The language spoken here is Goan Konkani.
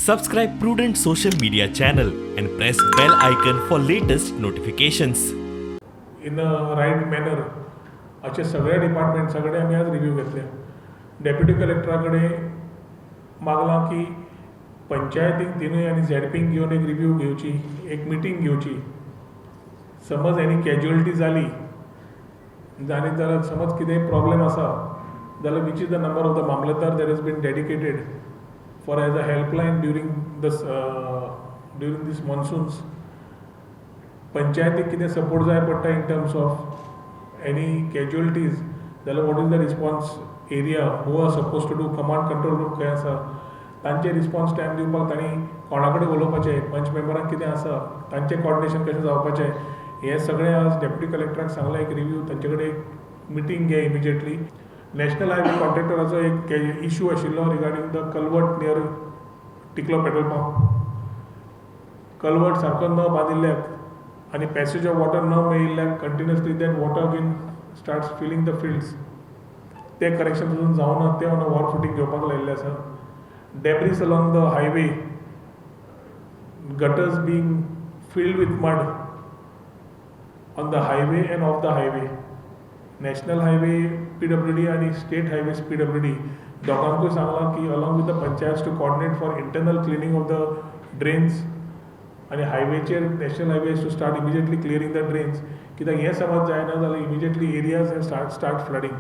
Subscribe Prudent social media channel and press bell icon for latest notifications. In a right manner अशे सगळ्या डिपार्टमेंट्सा कडेन आमी आज रिव्यू घेतले. डेप्युटी कलेक्टरा कडेन मागलां की पंचायतीक तिनूय आनी झेडपींक घेवन एक रिव्यू घेवची, एक मिटींग घेवची. समज एनी कॅज्युअलिटी जाली आनी जाल्यार समज कितेंय प्रॉब्लेम आसा जाल्यार which is the number of the mamlatdar that has been dedicated for as a helpline during this monsoons. पंचायतीक कितें सपोर्ट जाय पडटा in terms of any casualties जाल्यार what is the response area, who are suppose to do, command control room खंय आसा, तांचे रिस्पॉन्स टायम दिवपाक तांणी कोणा कडेन उलोवपाचें, पंच मेंबरांक कितें आसा, तांचें कॉर्डिनेशन कशें जावपाचें, हें सगळें आज डेप्युटी कलेक्टराक सांगलां. एक रिव्यू, तांचे कडेन एक मिटींग घे इमिजिएटली. नॅशनल हायवे कॉन्ट्रॅक्टराचो एक इशू आशिल्लो regarding the culvert near Tiklo petrol pump. Culvert सारको न बांदिल्ल्याक आनी पॅसेज ऑफ वॉटर न मेळिल्ल्याक continuously that water again starts filling the fields. तें करेक्शन अजून जावना, तें ऑन वॉर फुटींग घेवपाक लायिल्लें आसा. Debris along the highway, gutters being filled with mud on the highway and off the highway. National highway PWD आनी स्टेट हायवेज पीडब्ल्यूडी दोगांकूय सांगलां की along with the panchayat to coordinate for internal cleaning of the drains आनी हायवेचेर, national highways, to start immediately clearing the drains, कित्याक हें समज जायना जाल्यार immediately areas start flooding.